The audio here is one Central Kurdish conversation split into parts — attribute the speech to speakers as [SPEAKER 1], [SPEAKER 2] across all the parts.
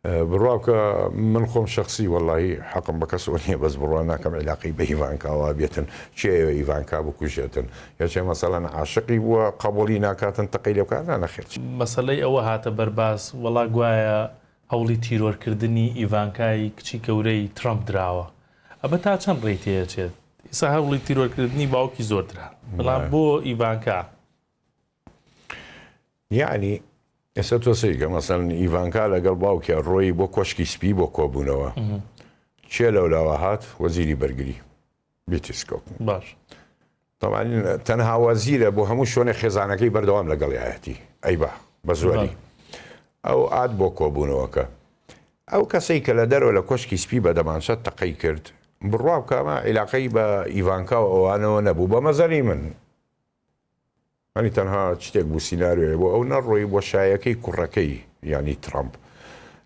[SPEAKER 1] بڕوا بکە من خۆم شەخسی وەڵاهی حەقم بە کەسەوە نییە بەس بڕوا ناکەم عیلاقەی بە ئیڤانکاوە بێتن کێ ئەیەوێ ئیڤانکا بکوژێتن یەکێ مەسەلەن عاشقی بووە قەبوڵی ناکاتن تەقەی لێ بکات نا نەخێر.
[SPEAKER 2] مەسەلەی ئەوە هاتە بەر باس وەڵا گوایە هەوڵی تیرۆرکردنی ئیڤانکای کچی گەورەی ترەمپ دراوە ئەمە تا چەند ڕێی تێئەچێت ئیسا هەوڵی تیرۆرکردنی باوکی زۆر درا بەڵام بۆ ئیڤانکا؟
[SPEAKER 1] یەعنی ئێستا تۆ سەیرکە مەسەلەن ئیڤانکا لەگەڵ باوکیا ڕۆیی بۆ کۆشکی سپی بۆ کۆبوونەوە کێ لەولاوە هات وەزیری بەرگری بیتیسکۆک
[SPEAKER 2] باش
[SPEAKER 1] طبعا تەنها وەزیرە بۆ هەموو شوێنێک خێزانەکەی بەردەوام لەگەڵیایەتی ئەی بە بە زۆری ئەو ئات بۆ کۆبوونەوەکە ئەو کەسەی کە لە دەرەوە لە کۆشکی سپی بە دەمانچە تەقەی کرد بڕوا بکە ئەمە عیلاقەی بە ئیڤانکا و ئەوانەوە نەبوو بە مەزەری من یانی تەنها شتێک بوو سیناریۆیە بۆ ئەو نەڕۆی بۆ شایەکەی کوڕەکەی یانی ترەمپ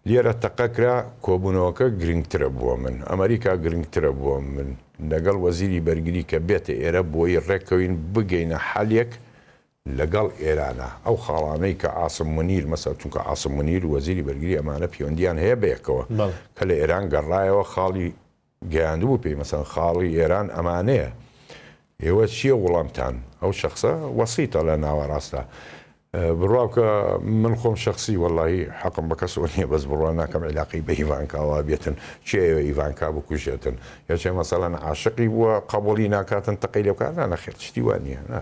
[SPEAKER 1] لێرە تەقە کرا کۆبوونەوەکە گرنگترە بۆ من ئەمریکا گرنگترە بۆ من لەگەڵ وەزیری بەرگری کە بێتە ئێرە بۆی ڕێککەوین بگەینە حەلێک لەگەڵ ئێرانە ئەو خاڵانەی کە عاسم منیر مەسەل چونکە عاسم منیر وەزیری بەرگری ئەمانە پەیوەندیان هەیە بەیەکەوە کە لە ئێران گەڕایەوە خاڵی گەیاندبوو پێی مەسەن خاڵی ئێران ئەمانەیە ئێوە چیە وڵامتان ئەو شەخسە وەسیتە لە ناوەڕاستە بڕوا بکە من خۆم شەخسی وەڵاهی حەقم بە کەسەوە نییە بەس بڕوا ناکەم عیلاقەی بە ئیڤانکاوە بێتن کێ ئەیەوێ ئیڤانکا بکوژێتن یەکێ مەسەلەن عاشقی بووە قەبوڵی ناکاتن تەقەی لێ بکات نا نەخێر شتی وا نییە نا.